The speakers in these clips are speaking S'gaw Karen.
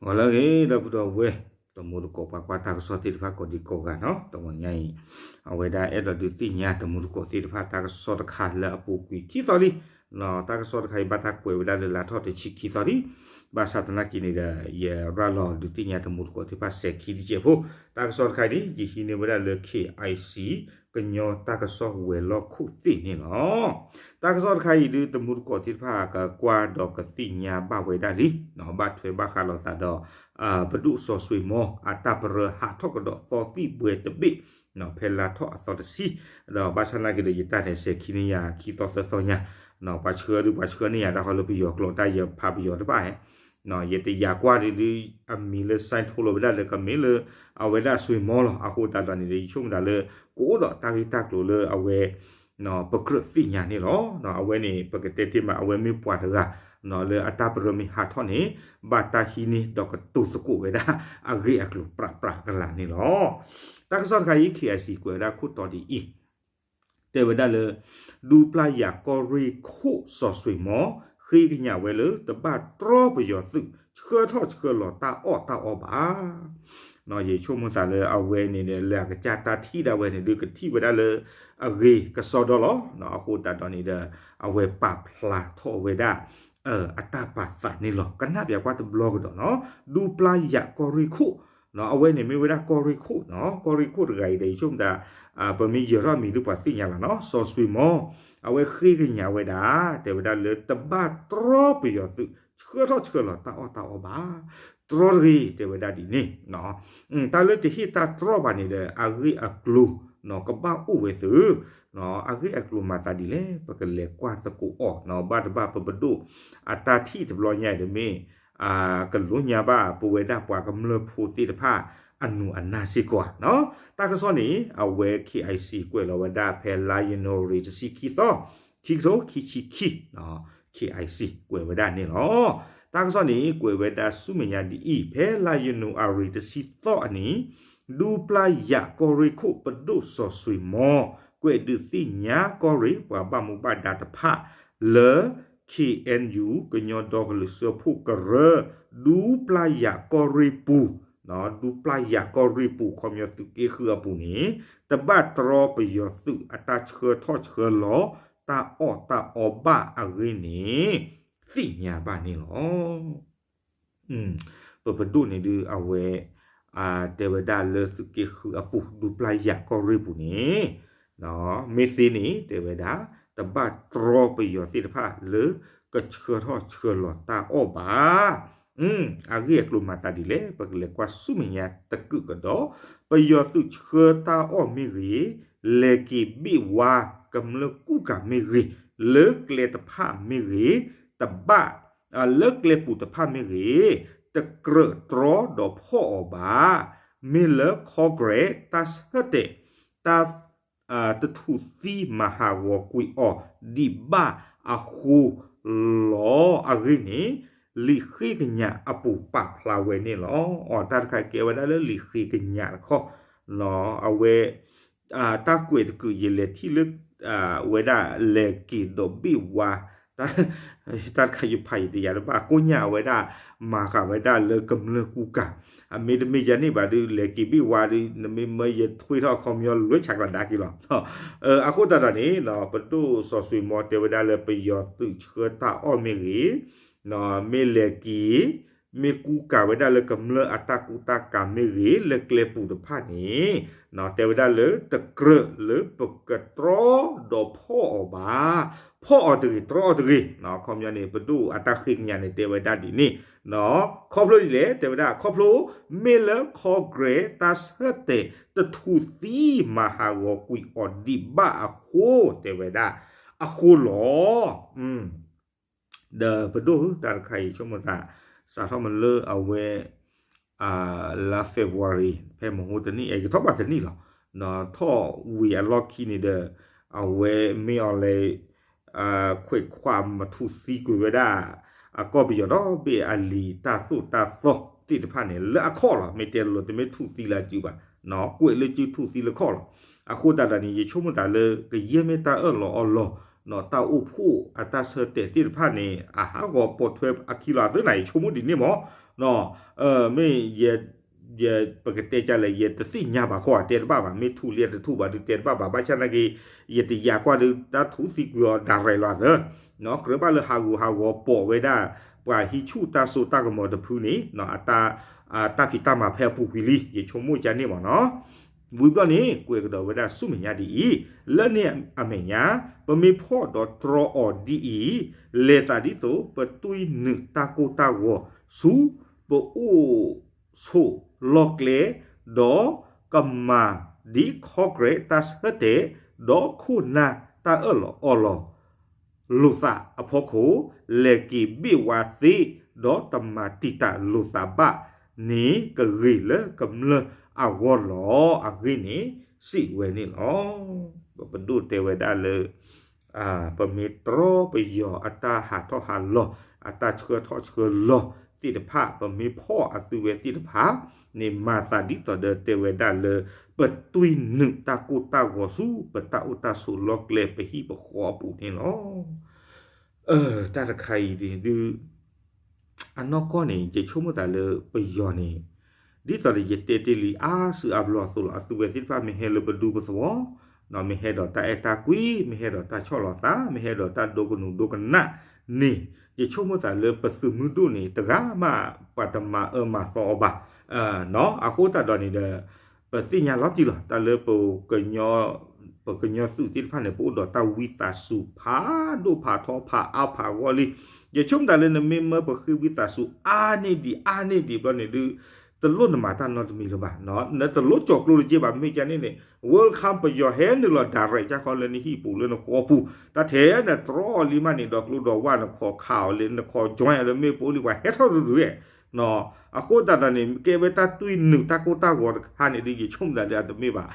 ပှၤလၢအဂ့ၤ ဒီပုၢ်ဒီဝဲၢ် တမူတကိးပှၤကွၢ်တၢ်ကစီၣ်သ့ၣ်တဖၣ်ကိးဒံကိးဂၤနီၤ, တနံၤညါအံၤ အဝဲဒၣ်အဲၣ်ဒိးဒုးသ့ၣ်ညါတမူတကိးသ့ၣ်တဖၣ် တၢ်ကစီၣ်တခါလၢအပူၤကွံာ်ခံသီလံ. တၢ်ကစီၣ်တခါအံၤ ဘၣ်တၢ်ကွဲးဝဲဒၣ်လၢလါထီၣ်တဆံခံသီလံ. ဘၣ်ဆၣ်သနာ်က့န့ၣ်ဒီး ယရၤလီၤဒုးသ့ၣ်ညါတမူတကိးသ့ၣ်တဖၣ်စဲၤခံတစဲးဖိ. တၢ်ကစီၣ်တခါအံၤန့ၣ် ယဟံးန့ၢ်ဝဲဒၣ်လၢ KIC ကညီတၢ်ကစီၣ်ဝဲၤလီၢ်ခိၣ်သ့ၣ်န့ၣ်လီၤ. တၢ်ကစီၣ်တခါအံၤဒုး တမူတကိးသ့ၣ်တဖၣ် ကကွၢ်ဒီးကသ့ၣ်ညါဘၣ်ဝဲဒၣ်လံ, ဘၣ်ထွဲဘၣ်ဃးလိာ်သးဒီး ပဒိၣ်စီၤစွ့ၤမီ အတၢ်ပရၢဟးထီၣ်ကဒီးသီသံၣ်ဘှဲတဘ့ၣ် ဖဲလါထီၣ်အသီတဆံ, ဒီးဘၣ်ဆၣ်သနာ်က့ဒီး ယတၢ်န့ၣ်စဲၤခံန့ၢ်ယၤခံသီသၢသီညါ, ပှၤဆှၢဒုးပှၤဆှၢန့ၢ်ယၤတၢ်ဃီလၢပယီၤကျိာ် တၢ်ယဖးပယီၤတဖၣ်ဧါ ယတယာ်ကွၢ်ဒုး အမံၤလၢ sign ထိုးလီၤဝဲဒၣ်လၢကမ့ၢ်လၢ အဝဲဒၣ်စွ့ၤမီလီၤ. အဃိသတးဒီးန့ၣ်ဒီး ယဆိကမိၣ်သးလၢ ကအိၣ်ဒီးတၢ်ဂ့ၢ်တၢ်ကျိၤလၢအဝဲ ပကြၢးသ့ၣ်ညါန့ၣ်လီၤ. အဝဲန့ၣ် ပကတဲတ့ၢ်မး အဝဲမ့ၢ်ပှၤတဂၤ လၢအတၢ်ပရၢမ့ၢ်ဟးထီၣ်န့ၣ် ဘၣ်တၢ်ဟံးန့ၢ်ဒီးကတိၤသကိးဝဲဒၣ် အဂ့ၢ်အကျိၤပြးပြးကလာ်န့ၣ်လီၤ. တၢ်ကစီၣ်တခါအံၤ KIC ကွဲးဝဲဒၣ်ခိၣ်တီဒ်အံၤ တဲဝဲဒၣ်လၢ ဒူပျၢ်ယၤကီၢ်ရ့ၣ်ခိၣ်စီၤစွ့ၤမီ ဃ့ကညးဝဲလၢ တဘၣ်တြီပယီၤသုး ဆှၢထီၣ်ဆှၢလီၤတၢ်အီၣ်တၢ်အီဘၣ်. ယဆိကမိၣ်သးလၢအဝဲန့ၣ်ဒီး လၢအကစၢ်တၢ်ထံၣ်ဒၣ်ဝဲန့ၣ်ဒီး ကထံၣ်ဝဲဒၣ်လၢ အဂ့ၤကစီဒီလီၤ. အဃိသတးဒီးန့ၣ်ဒီး အဝဲပာ်ဖျါထီၣ်ဝဲဒၣ် အတၢ်ပာ်သးန့ၣ်လီၤ. ကနၣ်ပၠးကွၢ်တဘျီကဒီးနီၤ, ဒူပျၢ်ယၤကီၢ်ရ့ၣ်ခိၣ် အဝဲန့ၣ်မ့ၢ်ဝဲဒၣ်ကီၢ်ရ့ၣ်ခိၣ်နီၤ, ကီၢ်ရ့ၣ်ခိၣ်တဂၤအံၤဒီး ယဆိကမိၣ်သး ပမ့ၢ်ယၢၤထီၣ်မံၤဒုးပှၤသ့ၣ်ညါလီၤနီၤ, စီၤစွ့ၤမီ အဝဲဃ့ကညးဝဲဒၣ် တဲဝဲဒၣ်လၢတဘၣ်တြီပယီၤသုး ဆှၢထီၣ်ဆှၢလီၤတၢ်အီၣ်တၢ်အီဘၣ်. တြီတဂ့ၤ တဲဝဲဒၣ်ဒ်န့ၣ် တၢ်လၢတဟ့ၣ်တၢ်တြီဘၣ်န့ၣ်ဒီး အဂ့ၢ်အကျိၤ ကဘၣ်အိၣ်ဝဲသုး, အဂ့ၢ်အကျိၤမၤသးဒ်လဲၣ် ပကလဲၤကွၢ်သကိးအီၤနီၤ, ဘၣ်တဘၣ်ပပဒိၣ် အတၢ်ထံၣ်တဘျီညါအံၤဒီးမ့ၢ် ကလိညါဘၣ် ပဝဲဒၣ်ပှၤကမျၢၢ်ဖိသ့ၣ်တဖၣ် အနူအနၢ်စ့ၢ်ကီးဧါနီၤ. တၢ်ကစီၣ်န့ၣ် အဝဲ KIC ကွဲးလီၤဝဲဒၣ်ဖဲလါယနူၤအါရံၤတဆံခံသီ ခံကထိခံဆံခံ KIC ကွဲးဝဲဒၣ်န့ၣ်လီၤ. တၢ်ကစီၣ်န့ၣ် ကွဲးဝဲဒၣ်ဆူမဲာ်ညါဒ်အံၤ, ဖဲလါယနူၤအါရံၤတဆံသီအနံၤ, ဒူပျၢ်ယၤကီၢ်ရ့ၣ်ခိၣ်ပဒိၣ်စီၤစွ့ၤမီ ကွဲးဒုးသ့ၣ်ညါကီၢ်ရ့ၣ်ပှၤဘၣ်မူဘၣ်ဒါတဖၣ်လၢ KNU ကညီဒီကလုာ်စၢဖှိၣ်ကရၢ ဒူပျၢ်ယၤကီၢ်ရ့ၣ်ပူၤ, ဒူပျၢ်ယၤကီၢ်ရ့ၣ်ပူၤ ခီပညီသုးက့ဃုအပူၤန့ၣ် တဘၣ်တြီပယီၤသုးအတၢ်ဆှၢထီၣ်ဆှၢလီၤ တၢ်အီၣ်တၢ်အီဘၣ်အဂ့ၢ်န့ၣ် သ့ၣ်ညါဘၣ်န့ၣ်လီၤ. ပပဒိၣ်န့ၣ်ဒုးအဝဲ တဲဝဲဒၣ်လၢသုးက့ဃုအပူၤ ဒူပျၢ်ယၤကီၢ်ရ့ၣ်ပူၤန့ၣ် မ့ၢ်သ့န့ၣ် တဲဝဲဒၣ် တဘၣ်တြီပယီၤသ့ၣ်တဖၣ်လၢကဆှၢထီၣ်ဆှၢလီၤတၢ်အီၣ်ဘၣ်. အဂ့ၢ်အကျိၤမၤသးဒ်လဲၣ် ပကလဲၤကွၢ်ဆူမဲာ်ညါတကုာ်ကဒီး, ပယီၤသုးဆှၢတၢ်အီၣ်မ့ၢ်ဂ့ၤ, လဲၤက့ၤဘ့ၣ်ဝါကမျၢၢ်ကူကၤမ့ၢ်ဂ့ၤ, လၢကျဲတဖၣ်မ့ၢ်ဂ့ၤ, တဘၣ် လၢကျဲပူၤတဖၣ်မ့ၢ်ဂ့ၤ, တကြၢးတြီဒီးဖီၣ်အီၤဘၣ်. မ့ၢ်လၢ Congress တၢ်ဆၢတဲာ် တၢ် တထူၣ်သံမၤဟးဂီၤကွံာ်အီၤဒံးဘၣ်အဃိလီၤ. အဂ့ၢ်န့ၣ် လံာ်ဃ့ကညးအပူၤပာ်ဖျါဝဲန့ၣ်လီၤ. အတၢ်တခါကဲဝဲဒၣ်လၢလံာ်ဃ့ကညးတခီ, အဝဲ တၢ်ကွဲးတကုာ်ယလဲၤထံၣ်လၢ ဝဲဒၣ်လဲၤက့ၤဒီးဘ့ၣ်ဝါ တၢ်တခါယဖးယတယာ်တဘၣ် ကိးညါအဝဲဒၣ် မၤဃာ်ဝဲဒၣ်လၢကမျၢၢ်ကူကၤ, အမ့တမ့ၢ်ယၤန့ၣ်ဘၣ်ဒီး လဲၤက့ၤဘ့ၣ်ဝါဒီး နမ့ၢ်မၢယထွ့ထီၣ်အခီပညီလွဲဆးကျၤဒါက့ၤလီၤ. အဃိသတးဒီးန့ၣ် ပဒိၣ်စီၤစွ့ၤမီတဲဝဲဒၣ်လၢပယီၤသုးဆှၢတၢ်အီၣ်မ့ၢ်ဂ့ၤ, မ့ၢ်လဲၤက့ၤ မ့ၢ်ကူကၤဝဲဒၣ်လၢကမျၢၢ်အတၢ်ကူတၢ်ကၤမ့ၢ်ဂ့ၤ လၢကျဲပူၤတဖၣ်န့ၣ် တဲဝဲဒၣ်လၢတကြၢးလၢပကတြီဒီးဖီၣ်အီၤဘၣ်. ဖီၣ်အီၤတဂ့ၤ တြီအီၤတဂ့ၤ, ခီပညီန့ၣ် ပဒိၣ်အတၢ်ဃ့ကညးန့ၣ် တဲဝဲဒၣ်ဒ်န့ၣ်, ခီဖျိဒ်လဲၣ် တဲဝဲဒၣ် ခီဖျိ မ့ၢ်လၢ Congress တၢ်ဆၢတဲာ် တထူၣ်သံမၤဟးဂီၤကွံာ်အီၤဒံးဘၣ်အဃိ တဲဝဲဒၣ် အဃိလီၤ. ဒီးပဒိၣ်ဧၢ တၢ်တခါအံၤဆိကမိၣ်သး စးထီၣ်မ့ၢ်လၢအဝဲ လါ February ဖဲမဟိတနံၣ် အဲ ကထီၣ်ဘၣ်တနံၣ်လီၤ. ထီၣ်ဝံၤအလီၢ်ခံန့ၣ်ဒီး အဝဲမ့ၢ်အီၤလဲၤ ခွဲးခွးမၤထူၣ်သံကွံာ်ဝဲဒၣ် အကီၢ်ပယီၤဒီဘ့ၣ်အလံာ်တၢ်သိၣ်တၢ်သီသ့ၣ်တဖၣ်န့ၣ် လၢအခီၣ်လီၤ. မ့ၢ်တဲလိၤ တမ့ၢ်ထူၣ်သံလၢအစုဘၣ်, ကွဲးလၢစုထူၣ်သံလၢခီၣ်လီၤ. အဃိသတးဒီးန့ၣ် ယဆိကမိၣ်သးလၢကယဲၢ်မ့ၢ်တၢ်အၢၣ်လီၤအီလီၤ တၢ်အိၣ်ဖှိၣ်အတၢ်ဆၢတဲာ်သ့ၣ်တဖၣ်န့ၣ် အဟးဂီၤပိာ်ထွဲအခံလီၤ. အသနာ်က့ ယဆိကမိၣ်ဒ်န့ၣ်မး မ့ၢ် ပကတဲကလဲၣ် ယတသ့ၣ်ညါဘၣ်ဃီ တဲတဘၣ်ဘၣ်, မ့ၢ်ထူၣ်လံတထူၣ်ဘၣ်ဒုးတဲတဘၣ်ဘၣ်, ဘၣ်ဆၣ်သနာ်က့ ယတယာ်ကွၢ်ဒုး တၢ်ထူၣ်သံကွံာ်အီၤဒၣ်ရဲၣ်လီၤသၢ, ကြၢးဘၣ်လၢဟးဂူာ်ဟးဂီၤပိာ်ဝဲဒၣ် ပှၤဟံးဆူၣ်တၢ်စိတၢ်ကမီၤတဖုန့ၣ် တၢ်ဖံးတၢ်မၤဖဲအပူၤကွံာ်လံ ယဆိကမိၣ်ကန့ၣ်မ့ၢ်နီၤ. ဝံၤဘျီန့ၣ် ကွဲးကဒီးဝဲဒၣ်ဆူမဲာ်ညါဒ်အံၤ, လၢန့ၣ်အမဲာ်ညါ ပမ့ၢ်ဖီၣ်ဒီးတြီအီၤဒ်အံၤ, လဲၤသးဒ်သိး ပတွံနုာ်တၢ်ကိၢ်တၢ်ဂီၤဆူ ပအိၣ်ဆိးလီၢ်ကျဲ, ဒီးကမၤဒ်ခီကြၢးတၢ်ဆၢတဲာ်, ဒီးခိၣ်နၢ်တၢ်အၢၣ်လီၤအီလီၤ လိာ်သးအဖီခိၣ်, လဲၤက့ၤဘ့ၣ်ဝါသ့, ဒီးတမၤတံာ်တာ်လိာ်သးဘၣ်န့ၣ် ကဂ့ၤလၢကမျၢၢ်အဂီၢ်လီၤ. အဂ့ၢ်န့ၣ် စံးဝဲန့ၣ်လီၤ. ပဒိၣ်တဲဝဲဒၣ်လၢ ပမ့ၢ်တြီပယီၤအတၢ်ဟးထီၣ်ဟးလီၤ, အတၢ်ဆှၢထီၣ်ဆှၢလီၤသ့ၣ်တဖၣ်, ပမ့ၢ်ဖီၣ်အသုဝဲသ့ၣ်တဖၣ်န့ၣ် မၤသးဒ်သိးဒီးတဲဝဲဒၣ်လၢ ပတွံနုာ်တၢ်ကိၢ်တၢ်ဂီၤဆူ ပတၢ်အိၣ်တၢ်ဆိးလီၢ်ကျဲ ပဟံၣ်ပဃီအပူၤန့ၣ်လီၤ. တၢ်တခါအံၤဒုး အနီၢ်ကီၢ်န့ၣ် ယဆိကမိၣ်သးလၢပယီၤန့ၣ် ဒ်သိးဒီးယတဲတ့ၢ်လံအါစုအါဘျီအသိးလီၤ. အသုဝဲသ့ၣ်တဖၣ်မ့ၢ်ဟဲလၢပဒူပသဝီ, မ့ၢ်ဟဲဒီးတၢ်အဲၣ်တၢ်ကွံ, မ့ၢ်ဟဲဒီးတၢ်ဆီၣ်လီၤသး, မ့ၢ်ဟဲဒီးတၢ်ဒိကနူၤဒိကနၣ်န့ၣ် ယဆိကမိၣ်သးလၢပသုးမုၢ်ဒိၣ်န့ၣ် တဂၤမးပှၤတမၤအၢမၤသီအီၤဘၣ်. အဃိသတးဒီးန့ၣ်ဒီး ပသ့ၣ်ညါလီၤတံၢ်လီၤ တၢ်လၢ ပကညီသုးသ့ၣ်တဖၣ်န့ၣ် ပအိၣ်ဒီးတၢ်ဝံသးစူၤဖးဒိၣ်ဖးထီဖးအါဖးဂီၢ်လံ. ယဆိကမိၣ်သးလၢနမ့ၢ်မၢပဃ့ဝံသးစူၤအါန့ၢ်ဒံးအါန့ၢ်ဒံးဘျီန့ၣ်ဒုး တလိၣ်နမၤတၢ်နီတမံၤလၢၤဘၣ်. နတလိၣ်ကၠီၤကျိလၢက့ဘၣ် မ့ၢ်ကန့ၣ်န့ၣ် welcome ပယီၤဟဲနုာ်လီၤ direct ကၢ်ခီလၢနဟံၣ်ပူၤလၢနဃီပူၤ တၢ်ထဲနတြီအီၤလံမးန့ၣ် ဒီးကျိဒီးဝၣ်နခိးခးအီၤလၢနခိး join အီၤလၢမ့ၣ်ပိၢ်လံ ပှၤဟဲထီၣ်တဒုး အဃိသတးဒီးန့ၣ် ကဲဝဲတၢ်တွံၢ်နုာ်တၢ်ကိၢ်တၢ်ဂီၤတခါန့ၣ်ဒုး ယဆိကမိၣ်သးလၢအတမ့ၢ်ဘၣ်.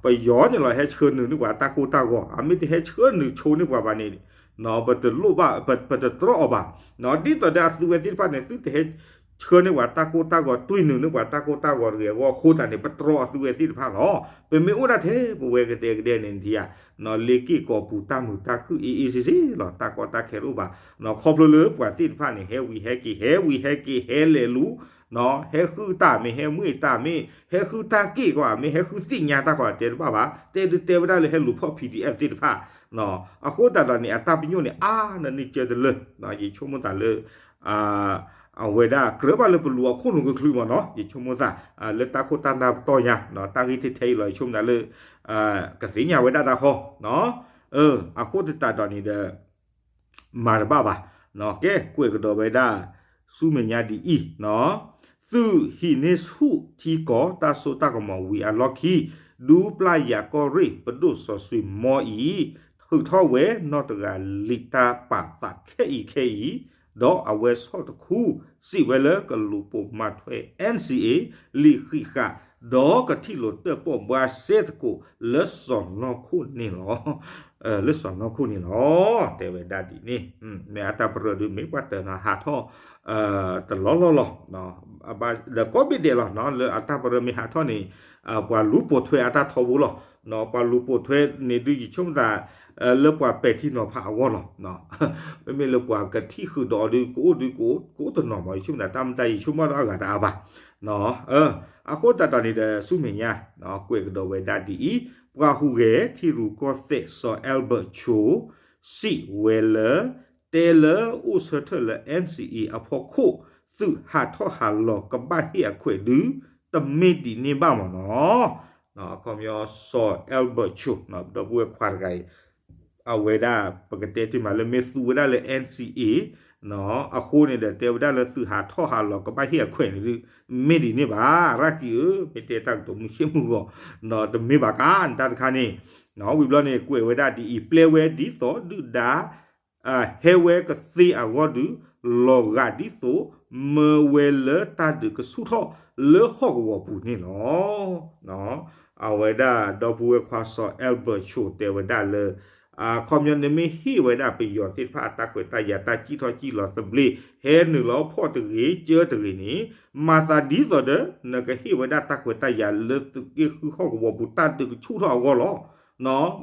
ပယီၤန့ၣ်လီၤ ဟဲဆှၢနုာ်န့ၢ်ပှၤတၢ်ကိၢ်တၢ်ဂီၤ အမ့ၢ်တဟဲဆှၢနုာ်ဆိန့ၢ်ပှၤဘၣ်န့ၣ် ပတလိၣ်ဘၣ် ပတတြီအီၤဘၣ်. ဒ်သိးဒီးအသုဝဲသ့ၣ်တဖၣ်န့ၣ် သုတဟဲဆှၢန့ၢ်ပှၤတၢ်ကိၢ်တၢ်ဂီၤ တွံၢ်နုာ်န့ၢ်ပှၤတၢ်ကိၢ်တၢ်ဂီၤတဂ့ၤအဂီၢ်အဃိသတးန့ၣ် ပတြီအသုဝဲသ့ၣ်တဖၣ်လီၤ. ပမ့ၢ်အိၣ်ဒၣ်ထဲပဝဲကဒဲကဒဲန့ၣ်ထံဧါ လ့က့ၢ်ကီၢ်ပူၤတၢ်မုာ်တၢ်ခုၣ်အ့ၣ်အ့ၣ်စ့စ့လီၤ တၢ်ကီတၢ်ခဲတအိၣ်ဘၣ်. ခီဖျိလၢပှၤသ့ၣ်တဖၣ်န့ၣ် ဟဲဝံၤဟဲက့ၤ ဟဲဝံၤဟဲက့ၤ ဟဲလဲၤလူၤ ဟဲဃုတၢ်မ့ၢ် ဟဲမွ့ၢ်တၢ်မ့ၢ် ဟဲဃုတၢ်က့ၢ်ကီး မ့ၢ်ဟဲဃုသ့ၣ်ညါတၢ်ကီး တဲတဘၣ်ဘၣ် တဲဒုးတဲဝဲဒၣ်လၢဟဲလူၤဖီၣ် PDF သ့ၣ်တဖၣ် အဃိသတးဒီးန့ၣ် အတၢ်ပညိၣ်န့ၣ် အါနန့ၢ်ကၢတလၢ ယဆိကမိၣ်သးလၢ အဝဲဒၣ်ကြၢးဘၣ်လၢပလူၤအခိၣ်နူာ်ကချုးမ့ၢ်နီၤ ယဆိကမိၣ်သး လၢတၢ်ခိၣ်တၢ်နၢ်ပတီၢ်ညါ တၢ်ဂ့ၢ်ထဲထဲအံၤလီၤ ယဆိကမိၣ်သးလၢ ကသ့ၣ်ညါဝဲဒၣ်တၢ်ဃီ အဃိသတးဒီးန့ၣ်ဒီး မၤတဘၣ်ဘၣ် ကဲကွဲးကဒီးဝဲဒၣ် ဆူမဲာ်ညါဒ်အံၤ သုးဟံးန့ၢ်ဆူၣ်ထံကီၢ်တၢ်စိတၢ်ကမီၤဝံၤအလီၢ်ခံ ဒူပျၢ်ယၤကီၢ်ရ့ၣ် ပဒိၣ်စီၤစွ့ၤမီအံၤ ထုးထီၣ်ဝဲနီၢ်တဂၤလံာ်တၢ်ပာ်သးခဲအံၤခဲအံၤ ဒီးအဝဲဆီၣ်တခူ စံးဝဲလၢကလူၤပိာ်မၤထွဲ NCA လံာ်ဃံးဃာ် ဒီးကထံၣ်လိာ်တၢၣ်ပီၣ်ဘှါစဲသကိးလၢစီၤနီၢ်ခိၣ်န့ၣ်လီၤ. လၢစီၤနီၢ်ခိၣ်န့ၣ်လီၤ တဲဝဲဒၣ်ဒ်န့ၣ် မ့ၢ်အတၢ်ပရၢဒုးမ့ၢ်ပှၤတၢၢ်နီၤဟးထီၣ် တလီၢ်လီၢ်လီၤ ဒီးကိးဘ့ၣ်ဒဲးလီၤ လၢအတၢ်ပရၢမ့ၢ်ဟးထီၣ်န့ၣ် ပှၤလူၤပိာ်ထွဲအတၢ်ထီဘိလီၤ ပှၤလူၤပိာ်ထွဲန့ၣ်ဒုးယဆိကမိၣ်သး လၢပှၤပဲာ်ထံနီၤဖးအဂီၢ်လီၤ မ့မ့ၢ်လၢပှၤကထံၣ်ဃုာ်ဒီးအီၤဒုး ကအိၣ်ဒုးကအိၣ်တနီၤမး ယဆိကမိၣ်သးတၢ်မတၤယဆိကမိၣ်ဒီးအဂၤတအါဘၣ် အဃိသတးဒီးန့ၣ်ဒီးဆူမဲာ်ညါ ကွဲးကဒီးဝဲဒၣ်ဒ်အံၤ ပှၤဟူးဂဲၤထံရူၢ်ကီၢ်သဲးစီၤ Albert Cho စံးဝဲလၢ တဲလၢအိၣ်ဆၢထၢၣ်လၢ NCA အဖီခိၣ် သုးဟးထီၣ်ဟးလီၤကဘၣ်ဟ့ၣ်အခွဲးဒုး တမ့ၢ်ဒ်န့ၣ်ဘၣ်မ့ၢ်နီၤ အခီပညီစီၤ Albert Cho ဒီပုၢ်ဝဲၢ်ခွါတဂၤအံၤ အဝဲဒၣ် ပကတဲတ့ၢ်မးလၢမ့ၢ်သူဝဲဒၣ်လၢ NCA အဃိန့ၣ်ဒီး တဲဝဲဒၣ်လၢသုးဟးထီၣ်ဟးလီၤကဘၣ်ဟ့ၣ်အခွဲးန့ၣ်ဒုး မ့ၢ်ဒ်န့ၣ်ဘၣ် ရၣ်ကံၢ်ဧၢ မ့ၢ်တဲတၢ်ကတိၤမုၢ်ဆ့ၣ်မုၢ်ဂီၤ တမ့ၢ်ဘၣ်ကါ တၢ်တခါန့ၣ် ဝံၤဘျီန့ၣ် ကွဲးဝဲဒၣ်ဒ်အံၤ ပျဲဝဲဒ်သိးဒုၣ်ဒါ ဟဲဝဲကသ့အဂီၢ်ဒုး လီၤဂာ်ဒ်သိး မၢဝဲလၢတၢ်ဒုးကဆူၣ်ထီၣ်လၢဟီၣ်ကဝီၤပူၤန့ၣ်လီၤ. အဝဲဒၣ်ဒီပုၢ်ဝဲၢ်ခွါစီၤ Albert Cho တဲဝဲဒၣ်လၢ အခီပညီနမ့ၢ်ဟ့ၣ်ဝဲဒၣ်ပယီၤသ့ၣ်တဖၣ်အတၢ်ခွဲးတၢ်ယာ်တၢ်စံၣ်ထီၣ်စံၣ်လီၤသဘျ့ ဟဲနုာ်လီၤဖီၣ်တဂ့ၤ ကၢတဂ့ၤန့ၣ် မၤသးဒ်သိးဒီး နကဟ့ၣ်ဝဲဒၣ်တၢ်ခွဲးတၢ်ယာ်လၢသုးက့ဃုဟီၣ်ကဝီၤပူၤတၢ်ဒုးကဆူၣ်ထီၣ်အဂီၢ်လီၤ.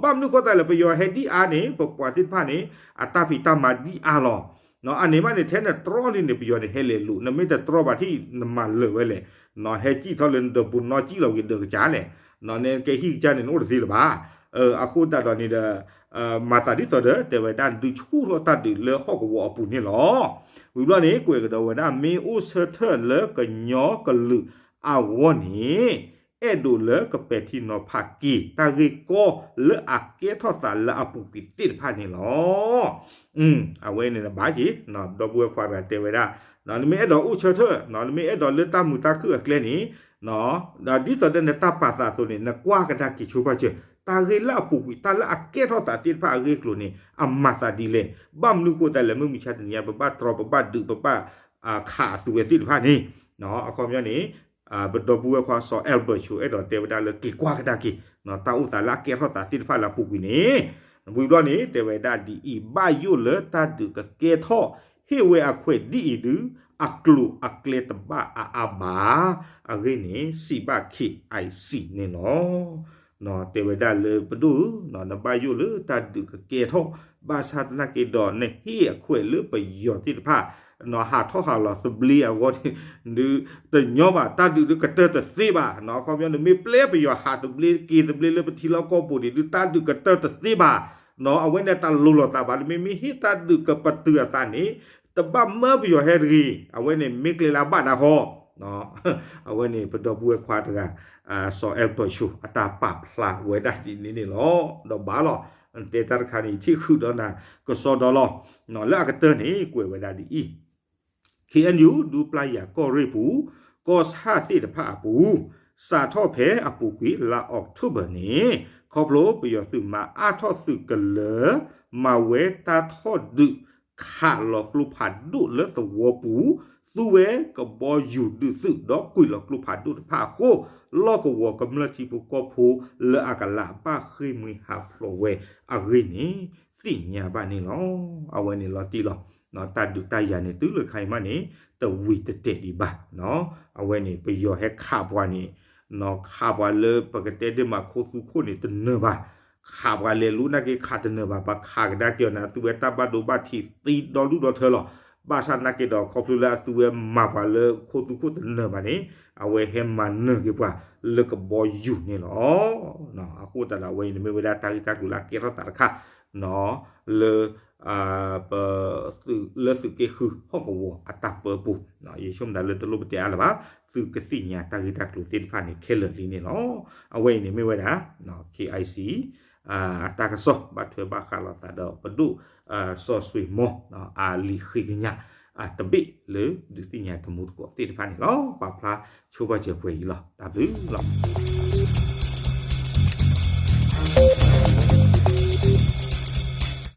ဘၣ်မနုၤဃိသတးလဲၣ် ပယီၤဟဲဒ်အါန့ၣ် ပပှၤသ့ၣ်တဖၣ်န့ၣ် အတၢ်ဖံးတၢ်မၤဒ်အါလီၤ. အန့ၣ်မးန့ၣ် ထဲနတြီလံန့ၣ် ပယီၤန့ၣ်ဟဲလဲၤလိာ်, နမ့ၢ်တတြီဘၣ်ထံၣ် နမၤလၢာ်ဝဲလဲၣ်, ဟဲစံၣ်ထီၣ်လၢနဒၢးပူၤနီၢ်စံၣ်လီၤက့ၤဒၢးကစၢ်လဲၣ်, နကဲဟံၣ်ကစၢ်န့ၣ် နအိၣ်တသ့လၢၤဘၣ်. အဃိသတးဒီးန့ၣ်ဒီး မၤသးဒ်သိးဒီး တဲဝဲဒၣ်ဒုးဆူၣ်ထီၣ်တၢ်ဒုးလၢဟီၣ်ကဝီၤအပူၤန့ၣ်လီၤ. ဝံၤဘျီန့ၣ် ကွဲးကဒီးဝဲဒၣ် မ့ၢ်အိၣ်ဆၢထၢၣ်လၢကညီကလုာ်အဂီၢ်န့ၣ် အဲၣ်ဒိးလၢကပဲာ်ထံနီၤဖးက့ၤ တၢ်ဂ့ၢ်ကီလၢအကဲထီၣ်သးလၢအပူၤကွံာ်သ့ၣ်တဖၣ်န့ၣ်လီၤ. အဝဲန့ၣ်နဘၣ်က့ၤ ဒီပုၢ်ဝဲၢ်ခွါတဂၤတဲဝဲဒၣ် နမ့ၢ်အဲၣ်ဒိးအိၣ်ဆၢထၢၣ် နမ့ၢ်အဲၣ်ဒိးလၢတၢ်မုာ်တၢ်ခုၣ်အကျဲန့ၣ် ဒီးဒ်သိးဒီးနတၢ်ပာ်သးအသိးန့ၣ် နကွၢ်ကဒါက့ၤဆိပာ်စၢၤ တၢ်ဂ့ၢ်လၢအပူၤကွံာ် တၢ်လၢအကဲထီၣ်သးသ့ၣ်တဖၣ်အဂ့ၢ်အကျိၤန့ၣ် အမၤသးဒ်လဲၣ်. ဘၣ်မနုၤဃိသတးလဲၣ် မုၢ်မဆါတနံၤညါ ပဘၣ်တြီ ပဘၣ်ဒုး ပဘၣ်ခးအသုဝဲသ့ၣ်တဖၣ်န့ၣ် အခီပညီန့ၣ် ပဒီပုၢ်ဝဲၢ်ခွါစီၤ Albert Cho အဲၣ်ဒိးတဲဝဲဒၣ်လၢက့ၤကွၢ်ကဒါက့ၤ တၢ်အိၣ်သးလၢအကဲထီၣ်သးသ့ၣ်တဖၣ်လၢအပူၤကွံာ်န့ၣ် ဝံၤဘျီန့ၣ် တဲဝဲဒၣ်ဒ်အံၤ ဘၣ်ယိၣ်လၢတၢ်ဒုးကကဲထီၣ် ဟ့ၣ်ဝဲအခွဲးဒ်အံၤဒုး အကျိၤအကျဲတဘၣ်အါအါဘၣ်. အဂ့ၢ်န့ၣ် စံးဘၣ် K I C န့ၣ်လီၤ. တဲဝဲဒၣ်လၢပဒိၣ်ဧၢ နဘၣ်ယိၣ်လၢတၢ်ဒုးကကဲထီၣ် ဘၣ်ဆၣ်သနာ်က့ဒီး နဟ့ၣ်အခွဲးလၢပယီၤသ့ၣ်တဖၣ် ဟးထီၣ်ဟးလီၤသဘျ့အဂီၢ်န့ၣ် ဒုးတညီဘၣ် တၢ်ဒုးဒုးကတၢၢ်တသ့ဘၣ်. အခီပညီ နမ့ၢ်ပျဲပယီၤဟးသဘျ့က့ၤသဘျ့လၢပထံလီၢ်ကီၢ်ပူၤန့ၣ် ဒုးတၢ်ဒုးကတၢၢ်တသ့ဘၣ်. အဝဲန့ၣ်တၢ်လိၤလိာ်သးဘၣ် နမ့မ့ၢ်ဟ့ၣ်တၢ်ဒုးကပတုာ်အသးန့ၣ် တဘၣ်မၢပယီၤဟဲတဂ့ၤ အဝဲန့ၣ်မ့ၢ်ကျဲလၢအဘၣ်နၤဃီ အဝဲန့ၣ် ပဒီပုၢ်ဝဲၢ်ခွါတဂၤ စီၤ Albert Cho အတၢ်ပာ်ဖျါဝဲဒၣ်ဒ်န့ၣ်န့ၣ်လီၤ. ဒီးဘၣ်လီၤ တဲတၢ်တခါန့ၣ် ယထံၣ်ဃုာ်ဒီးနၤကစီဒီလီၤ. လၢအကတၢၢ်န့ၣ် ကွဲးဝဲဒၣ်ဒ်အံၤ ခ့ၣ်အဲၣ်ယူၣ် ဒူပျၢ်ယၤကီၢ်ရ့ၣ်ပူၤ ကီၢ်ဆၣ်သ့ၣ်တဖၣ်အပူၤ စးထီၣ်ဖဲအပူၤကွံာ်လါအီးကထိဘၢၣ်န့ၣ် ခီဖျိပယီၤသုးမၤအါထီၣ်သုးကလၢၤ မၤဝဲတၢ်ထီၣ်ဒုးခးလီၤကျိဖးဒိၣ်လၢသဝီပူၤ သူဝဲကဘီယူၤဒုးသုးဒီးကွံာ်လီၤကျိဖးဒိၣ်တဖၣ်အဃိ လီၢ်ကဝီၤကမျၢၢ်ထံဖိကီၢ်ဖိလၢအကလးဘၣ်ဃ့ၢ်မှံဟးဖျိးဝဲအဂ့ၢ်န့ၣ် သ့ၣ်ညါဘၣ်န့ၣ်လီၤ. အဝဲန့ၣ်လီၤတံၢ်လီၤ. တၢ်ဒုးတၢ်ယၤန့ၣ် တုၤလၢခါအံၤမးန့ၣ် တဝံၤတတဲာ်ဒံးဘၣ်. အဝဲန့ၣ် ပယီၤဟဲခးပှၤန့ၣ် ခးပှၤလၢပကတဲဒ်မးခိသူခိၣ်န့ၣ်တနၢၤဘၣ်. ခးပှၤလဲၤလူၤနာ်က့ခးတနၢၤဘၣ် ပှၤခးကဒါက့ၤအီၤန့ၣ် အသုဝဲတၢ်ဘၣ်ဒိဘၣ်ထံးသံဒီဒူၣ်ဒီထၢလီၤ. ဘၣ်ဆၣ်သနာ်က့ဒီး ခီဖျိလၢအသုဝဲမၤပှၤလၢခိသူခိၣ်တနၢၤဘၣ်န့ၣ် အဝဲဟဲမၤနၢၤက့ၤပှၤလၢကဘီယူၤန့ၣ်လီၤ. အဃိသတးဒီး အဝဲအံၤန့ၣ်မ့ၢ်ဝဲဒၣ်တၢ်ဂ့ၢ်တၢ်ကျိၤလၢအကဲထီၣ်သးတခါ လၢ ပ သုးလၢသုးက့ဃုဟီၣ်ကဝီၤအတၢ်ပၢပူၤ ယဆိကမိၣ်ဒၣ်လၢတလိၣ်ပတဲအါလၢၤဘၣ် သုကသ့ၣ်ညါတၢ်ဂ့ၢ်တၢ်ကျိၤသ့ၣ်တဖၣ်န့ၣ်ခဲလၢာ်လံန့ၣ်လီၤ. အဝဲအံၤန့ၣ်မ့ၢ်ဝဲဒၣ် K I C အတၢ်ကစီၣ်ဘၣ်ထွဲဘၣ်ဃးလိာ်သးဒီးပဒိၣ်စီၤစွ့ၤမီ အလံာ်ဃ့ကညး တဘ့ၣ်လၢဒုးသ့ၣ်ညါတမူတကိးသ့ၣ်တဖၣ်န့ၣ်လီၤ. ပာ်ဖျါဆိပာ်စၢၤပှဲၤအံၤလီၤ. တၢ်ဘျုးလီၤ.